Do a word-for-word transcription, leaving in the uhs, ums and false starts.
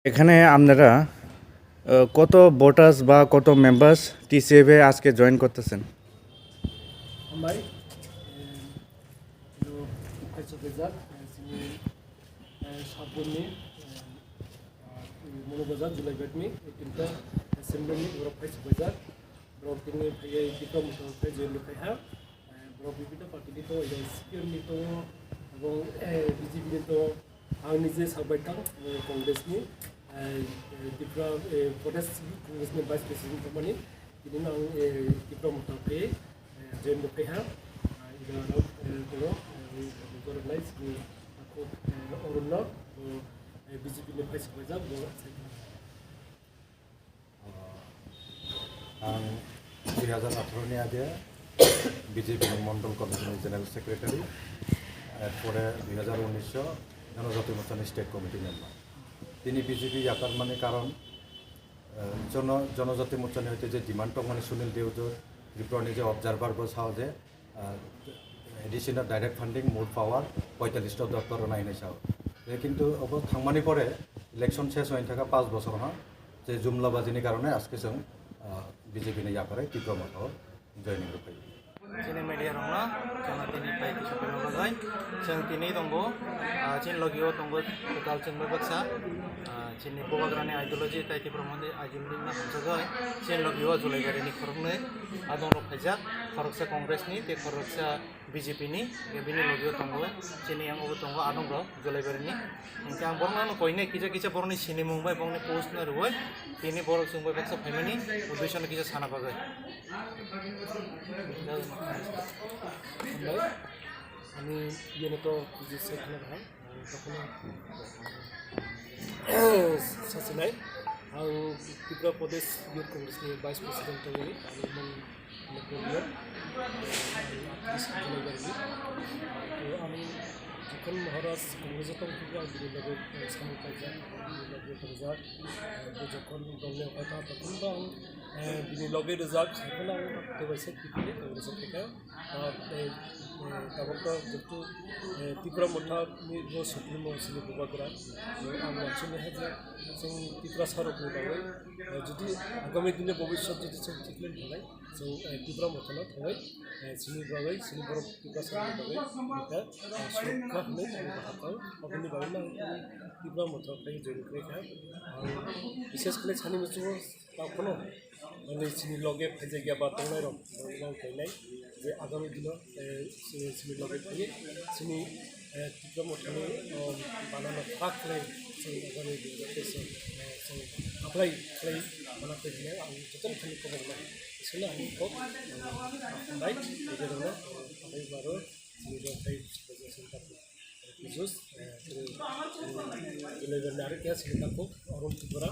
এখানে আপনারা, আহ, কত ভোটার্স বা কত মেম্বার্স টিসিএফ এ আজকে জয়েন করতেছেন? Hambai, em, lo, kaichuk rijak, eh, chini, eh, sabunni, eh, ah, Manu Bazar, Julai Betmi, eighteen ta assembly ni borok kaichuk rijak. Borok tini phaiwi Tipra Motha phai join rwphai ha. Eh, borok bibinno party ni tongo, C P M ni tongo, ebong, eh, B J P ni tongo. Ang nije sak bai tang, eh, Congress ni, eh, eh, Tipra, eh, Pradesh Congress ni Vice President tongmani. Tini no ang, eh, Tipra Motha phai, eh, join rwphai ha. Ah, ida rok, eh, tongo, eh, ang gorok nai sini aku, eh, Arun no, bo, eh, B J P ni phai sak bai jak, bo, Ang dui hajar atharo ni age B J P ni Mondol Committee ni General Secretary, erpore dui hajar unnish o Jonojati Morcha ni State Committee member. Tini B J P yakar mani karon, eh, jono-, Jonojati Morcha ni hoite je demand tongmani Sunil Deodar, Tripura ni je observer bo sao je, ah, additional direct funding, more power, poitallish ta dorkar wnai hinwi sao. Je kintu obo thangmani pore election ses wngwi thaka panch bochor ha, je jumla bajini karone aske chwng, ah, B J P ni yapharwi Tipra Motha o joining rwphai. Chini media rokno chwng tini phai kisa phai bagwi chwng tini tongo, ah, chini logi o tongo total chwng bai baksa, ah, chini bubagrani ideology tai Tipra Motha ni ideology no hamjagwi chini logi o Julaibari ni khoroknwi adong rok phaijak, khoroksa Congress ni tei khoroksa B J P ni, bini logi o tongo, chini yang o tongo adong rok Julaibari ni. Hingke ang borok no koinai kisa kisa borok ni sinimung bai borok ni post no rwui tini borok chwng bai baksa phaimani uddesho no kisa sana bagwi. Hambai, ani yeno to kisa sai khna bahai. Tokhono sachinai, ang Tripura Pradesh Youth Congress ni Vice President tongmani, ang mung Napoleon, ang Atis Julaibari ni. To ang jokhon Maharaj Congress o tongphuru, ang bini loge, eh, samung kaijak, bini loge tongjak, eh, bo jokhon dol ni okhai tongkha, tokhono ang, eh, bini loge rijak, tokhono ang tei bai se T P ni Congress o phaikha. Ah, eh, eh, tabuk to joto, eh, Tipra Motha ni bo Supremo chini bubagra. Eh, ang wansukmani hai je chwng Tiprasa rokni bagwi, eh, jodi agami dino bobiswt jodi chwng thik khlai thanai, chwng, eh, Tipra Motha no thangwi, eh, chini bagwi, chini borok Tiprasa rokni bagwi, eh, surokha hwnwi ang bahai kha. Aboni bagwi no ang Tipra Motha khlai join khlai kha. Ang bishes khlai sani muchungo Tokhono, ani chini loge phaijak ya ba tongnai rok, rok nang kainai je agami dino, eh, chini, chini loge phaiwi chini, eh, Tipra Mothani, um, banana phak khlai chwng agami dino tei chwng, eh, chwng apply khlai mana tei hinwi ang jotono thani khobor nai. Isino ang kok, um, hambai, tei rokno, um, hambai baro chini rok phai phaijak chini takhuk. Jus, eh, chini, chini level ni aro khe chini takhuk Arun Tripura,